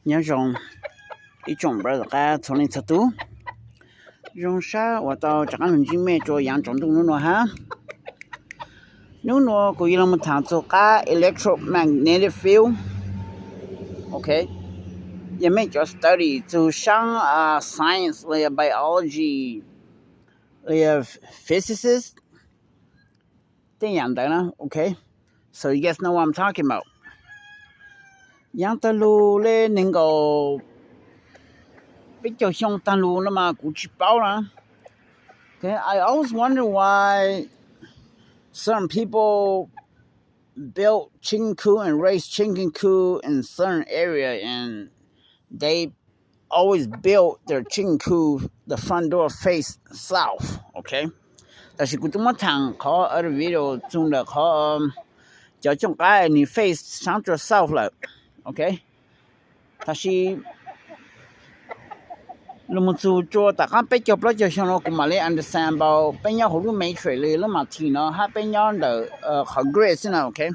Nyob zoo ib tsoom brother qab txhua leej txhua tus. Zoo sab uas tau rov qab los ntsib mej rua yaav tsaus ntuj nub nua hab. Nub nua kuv yuav los mus thaam txug qab electromagnetic field. Ok, yog mej cov study txug saab science los yog biology los yog physicist tej yaam ntawd na. Ok, so you guys know what I'm talking about. Yaav taag lug le neeg nkaum peb caug xyoo taag lug no mas kuv tsis paub na. Okay, I always wonder why certain people build chicken coop and raise chicken coop in certain area, and they always build their chicken coop the front door face south. Okay, tab sis kuv tub muab thaam qhov other video txug ntawm qhov cov cooj qab nwg face saab rua south lawm. Okay, tab sis lug moog txug rua tom qaab peb caug plaub caug xyoo no kuv mam le understand about peb nyob huv lub matrix le lub matrix no hab peb nyob ntawm qhov grid xwb na. Okay,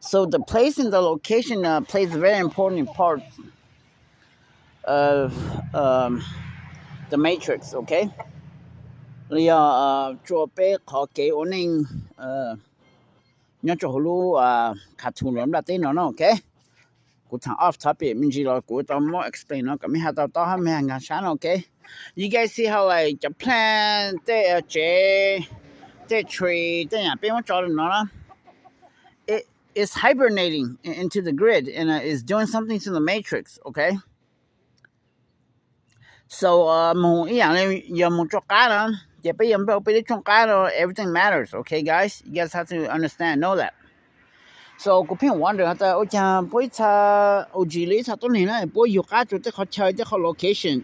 so the place and the location plays a very important part of the matrix. Okay, le yog rua peb qhov kev ua neej nyob rua huv lub kha thu lub nplaj teb no na. Okay, kuv thaam off topic me ntsis los kuv tau muab explain no kom mej has tau taub hab mej has nkaag sab no. Okay, you guys see how like cov plant, tej tsev, tej tree, tej yaam peb muab tso le no na, it's hibernating into the grid and is doing something to the matrix. Okay, so moog ib yaam le yog moog tsooj qab na, ces peb yog nplaj peb lub tsooj qab no, everything matters. Okay guys, you guys have to understand, know that. So kuv pheej wonder has tas ua caag puab ib txha, ua ntsis le ib txha tuab neeg na puab yug qab rua tej qhov chaw tej qhov location,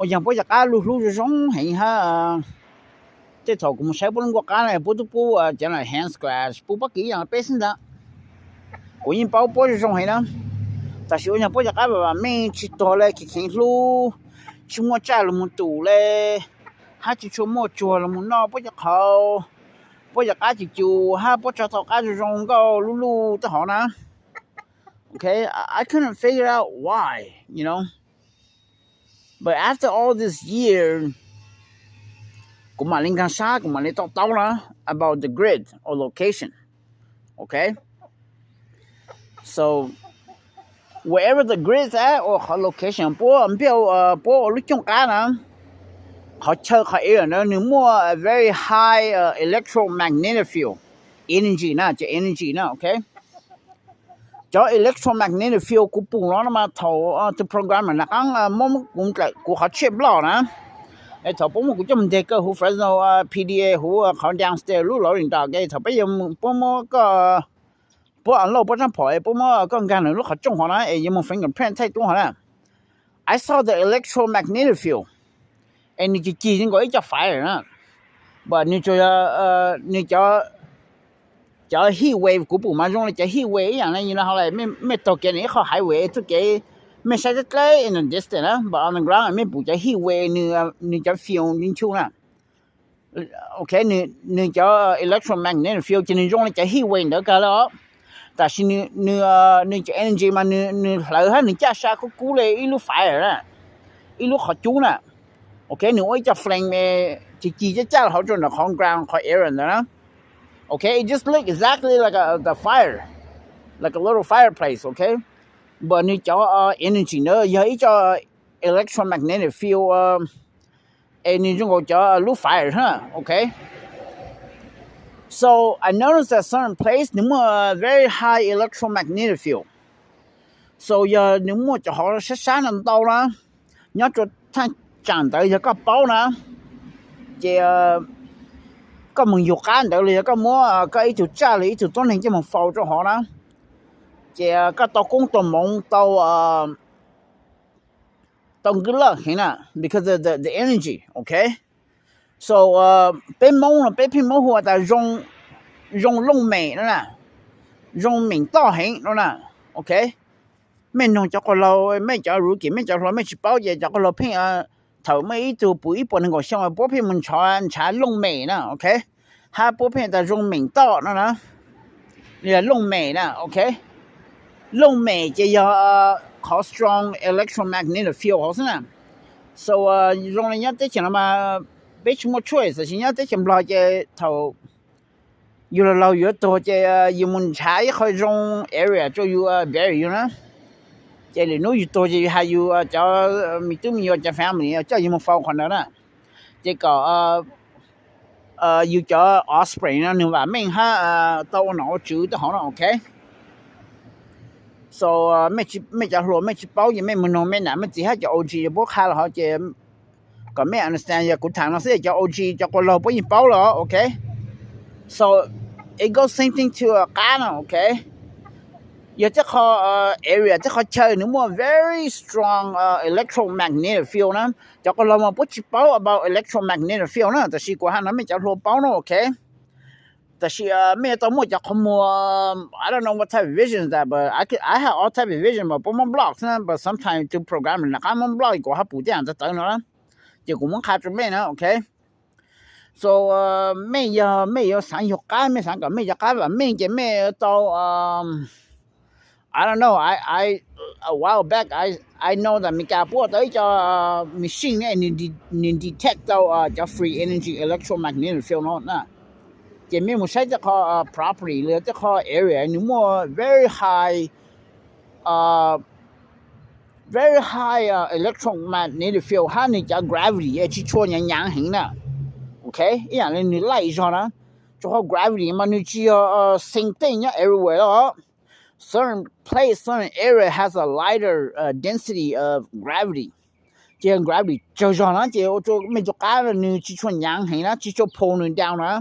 ua caag puab cov qab lug hlub zoo zoo heev hab tej thaum kuv moog saib puab lub nkuaj qab na puab tub pub cov hand scratch pub pob kws yaam peb xwb ntag. Kuv yeej paub puab zoo zoo heev na, tab sis ua caag puab cov qab mej tsis tuag le kheev kheev hlub, tsis muaj tsaj lug moog tum le, hab tsis tshua muaj tsuag lug moog noj puab cov qhauv, puab cov qab cus cus hab puab tso tau qab zoo zoo nkauj luj luj tej hov na. Okay, I couldn't figure out why, you know. But after all this year, kuv mam le nkaag sab, kuv mam le to taub na about the grid or location. Okay, so wherever the grid at, or qhov location puab npiaj, puab ua lub cooj qab na, qhov chaw qhov area ntawd nwg muaj a very high electromagnetic field energy na, cov energy na. Okay, cov electromagnetic field kuv pum no no mas thaum tus programmer na qaab muab kuv, kuv qhov tshej block na, thaum puab muab kuv coj moog nteg kawg huv Fresno P D A huv qhov downstairs lub loading dock, thaum peb yuav puab muab koj, puab unload puab rab phom es puab muab koj nkaag ntawm lub qhov tsooj hov na es yuav moog fingerprint tej tub hov na, I saw the electromagnetic field, es nwg cig cig zoo nkaus ib co fire na, but nwg tsuas, nwg cov, cov heat wave kuv pum mas zoo le cov heat wave ib yaam le, you know how like mej taug kev nwg ib qho highway txuj kev mej saib dleb dleb in the distance na, but on the ground mej pum cov heat wave nwg cov field nchuj na. Okay, nwg cov electromagnetic field ces nwg zoo le cov heat wave ntawd kawg le os, tab sis nwg cov energy mas nwg hlawv hab nwg caj sa kub kub le ib lub fire na, ib lub qhov cub na. Okay, nwg ua ib co flame cig cig caj caj hauv rua ntawm qhov ground qhov area ntawd na. Okay, it just look exactly like a, the fire, like a little fireplace. Okay, but nwg cov energy ntawd yog ib co electromagnetic field, es nwg zoo nkaus cov lub fire na. Okay, so I noticed that certain place nwg muaj very high electromagnetic field. So yog nwg muaj cov hov sab sab no ntau na, nyob rua thaaj tsaam ntawd yog koj paub na, ces koj moog yug qab ntawd los yog koj muab koj ib tug tsaj los ib tug tuab neeg coj moog faus rua hov na, ces koj tau koob tau moov tau, tau nqwb laj heev na, because of the, the energy. Okay, so peb Moob no peb pheej muab hu tas zoo looj mem no na, zoo mem toj heev no na. Okay, mej noog cov quas laug, mej cov rookie, mej cov hluas mej tsis paub ces cov quas laug pheej, thaum mej ib tug puv ib puas nees nkaum xyoo puab pheej mus ntshav, ntshav looj mem na. Okay, hab puab pheej tas zoo mem toj no na, li looj mem na. Okay, Looj mem ces yog qhov strong electromagnetic field hauv xwb na. So zoo li nyob teb chaws no mas peb tsis muaj choice, tiam sis nyob teb chaws Nplog ces thaum yus laug laug yuav tuag ces yus mus nrhav ib qho zoo area rau yus bury yus na. Ces lwm hnub yus tuag ces yus has yus cov me tub me nyuam cov family coj yus mus faus qhov ntawd na. Ces kom yus cov offspring no nws vam meej hab tau ua nom ua tswv tej hauv no, ok. So mej cov hluas mej tsis paub ces mej mus noog mej nam mej txiv hab cov O G puab qha los hov ces kom mej understand, yog kuv tham no xwb, cov O G cov quas laug puab yeej paub los, ok. So it goes same thing to qab no, ok. Yog tej qho area, tej qhov chaw nws muaj very strong electromagnetic field na, cov quas laug mas puab tsis paub about electromagnetic field na, tab sis kuv has no mej cov hluas paub no, ok. Tab sis mej yuav tau muaj cov qhov muag, I don't know what type of visions that, but I, could, I have all type of vision, but puab muab block na, but sometimes through program nram qab muab block kuv ho pum tej yam ntawd tawv no na. Ces kuv muab qha rau mej na, ok. So mej yog mej yuav xaav yug qab, mej xaav kom mej cov qab vam meej ces mej tau, I don't know, I, I, a while back I, I know that Meskas puab ua tau ib co machine ne, nws detect tau cov free energy electromagnetic field no na. Ces mej mus saib tej qho property los tej qho area nws muaj very high, very high electromagnetic field hab nws cov gravity tsis tshua nyaav nyaav heev na. Ok, ib yam li nws laij zog na, rua qhov gravity mas nws tsis yog same thing nyob everywhere os. Certain place, certain area has a lighter density of gravity. Ces yog gravity tsawg zog na ces ua rua mej cov qab nws tsis tshua nyaav heev na, tsis tshua pull nws down na,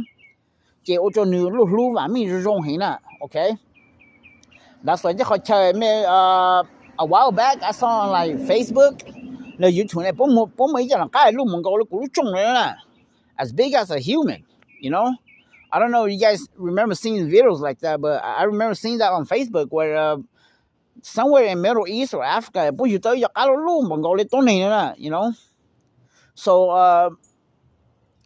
ces ua rua nws luj hlub vam meej zoo zoo heev na, ok. Ntawd xwb tej qhov chaw mej, a while back I saw on like Facebook, los YouTube ne, puab muaj ib co nom qab luj mus nkaus li kuv lub rooj na, as big as a human, you know. I don't know if you guys remember seeing videos like that, but I remember seeing that on Facebook where somewhere in Middle East or Africa puab yug tau ib co qab luj luj npaum nkaus li tuab neeg na, you know. So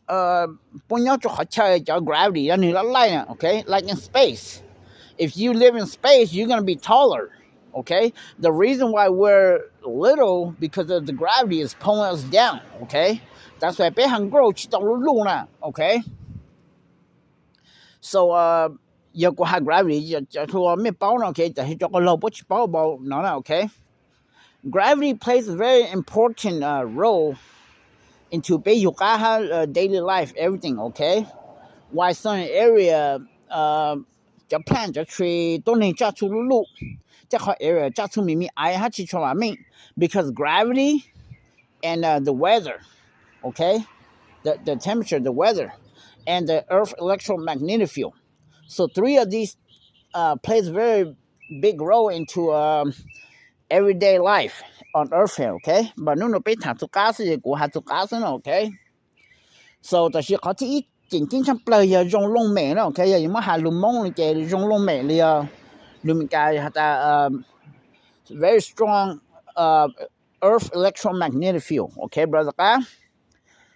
puab nyob rua qhov chaw cov gravity yog nws laj laij na, ok, like in space. If you live in space, you're gonna be taller, ok. The reason why we're little because of the gravity is pulling us down, ok. That's why peb ho grow tsis tau luj luj na, ok. So yog kuv has gravity, cov hluas mej paub no, ok, tab sis cov quas laug puab tsis paub about no na, ok. Gravity plays a very important role into peb yug qab hab daily life, everything, ok. Why certain area cov plant, cov tree, tuab neeg tsaj txhu luj luj, tej qhov area tsaj txhu me me aiv hab tsis tshua vam meej, because gravity and the weather, ok, the temperature, the weather, and the earth electromagnetic field. So three of these plays very big role into everyday life on earth here, ok. But hnub no peb tham txug qab xwb, kuv has txug qab xwb no, ok. So tab sis qhov thib ib ceem ceeb tshaj plawg yog zoo looj mem na, ok. Yog yuav muab has lug Moob no ces zoo looj mem los yog lug Meskas has tas very strong earth electromagnetic field, ok bro, tom qab.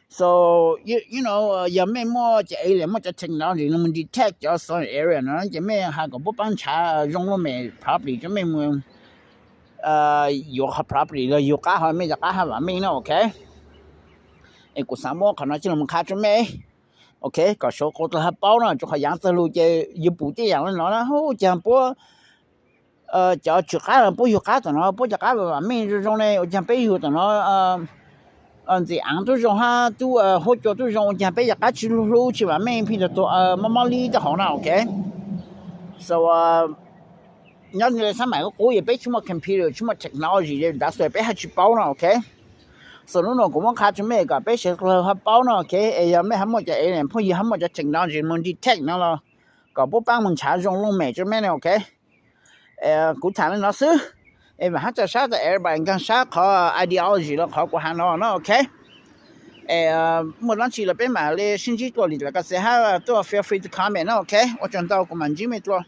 So you know, yog mej muaj cov alien, muaj cov technology no mus detect cov certain area no ces mej has kom puab paab nrhav zoo looj mem property rua mej mus yuav qhov property los yug qab hov mej cov qab hab vam meej na, ok. Es kuv xaav muab qhov no coj los qha rua mej, ok, kom sawv dlawg hab paub no, rua qhov yaav txug lug ces yug pum tej yaam le no na, hu caag puab cov tswv qab los puab yug qab tom no puab cov qab vam meej zoo zoo ne, ua caag peb yug tom no ntxim aav tub zoo hab tub huab cua tub zoo, ua caag peb cov qab tsis hlub tsis vam meej, pheej tug mob mob lib tej hauv na, ok. So nyob le xab maim qub qub es peb tsis muaj computer, tsis muaj technology, that's why peb hab tsis paub no, ok. So hnub no kuv muab qha rua mej kom peb sawv dlawg hab paub no, ok. Es yog mej hab muaj cov alien, phooj ywg hab muaj cov technology mus detect no los kom puab paab mus nrhav zoo looj mem rua mej ne, ok. Kuv tham le no xwb, es vaam hab ca sab tas everybody nkaag sab qhov ideology los qhov kuv has no na, ok. Es muaj dlaab tsi los peb maam le sib ntsib dlua li lawm, kom xav hab tuaj feel free to comment na, ok. Ua tsaug ntau, kuv maam ntsib mej dlua.